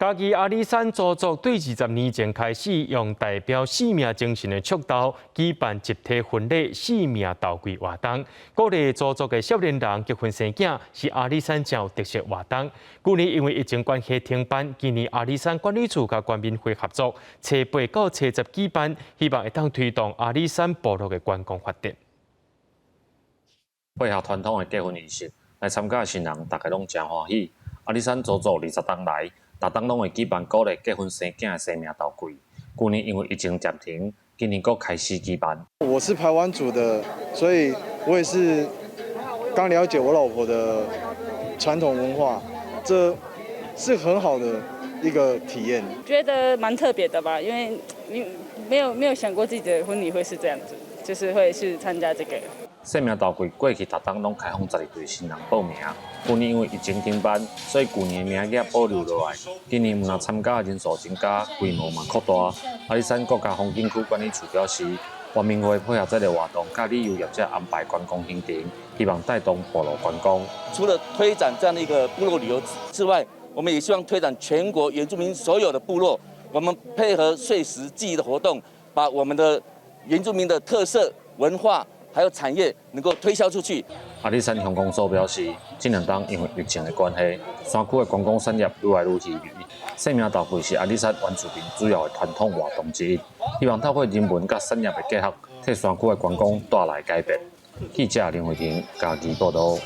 嘉義阿里山鄒族對20年前開始，用代表生命精神的觸豆舉辦集體婚禮生命豆櫃活動，鼓勵鄒族的少年人結婚生囝，是阿里山誠有特色活動。舊年因為疫情關係停辦，今年阿里山管理處佮原民會合作，初八到初十舉辦，希望會當推動阿里山部落的觀光發展。配合傳統的結婚儀式，來參加的新人，大家攏誠歡喜。阿里山鄒族20冬來，逐冬攏會舉辦鼓勵結婚生囝的生命豆櫃。舊年因為疫情暫停，今年閣開始舉辦。我是排灣族的，所以我也是剛了解我老婆的傳統文化，這是很好的一個體驗。覺得蠻特別的吧，因為你沒有想過自己的婚禮會是這樣子，就是會去參加這個。生命豆櫃過去逐冬攏開放12對新人報名，舊年因為疫情停辦，所以舊年的名額保留落來。今年毋但參加的人數增加，規模嘛擴大。阿里山國家風景區管理處表示，原民會配合這个活動，佮旅遊業者安排觀光行程，希望帶動部落觀光。除了推展這樣的一個部落旅遊之外，我們也希望推展全國原住民所有的部落，我們配合歲時祭儀的活動，把我們的原住民的特色文化還有產業能夠推銷出去。阿里山鄉公所表示，這兩冬因為疫情的關係，山區的觀光產業愈來愈稀微。生命豆櫃是阿里山原住民主要的傳統活動之一，希望透過人文佮產業的結合，替山區的觀光帶來改變。記者林慧婷嘉義報道。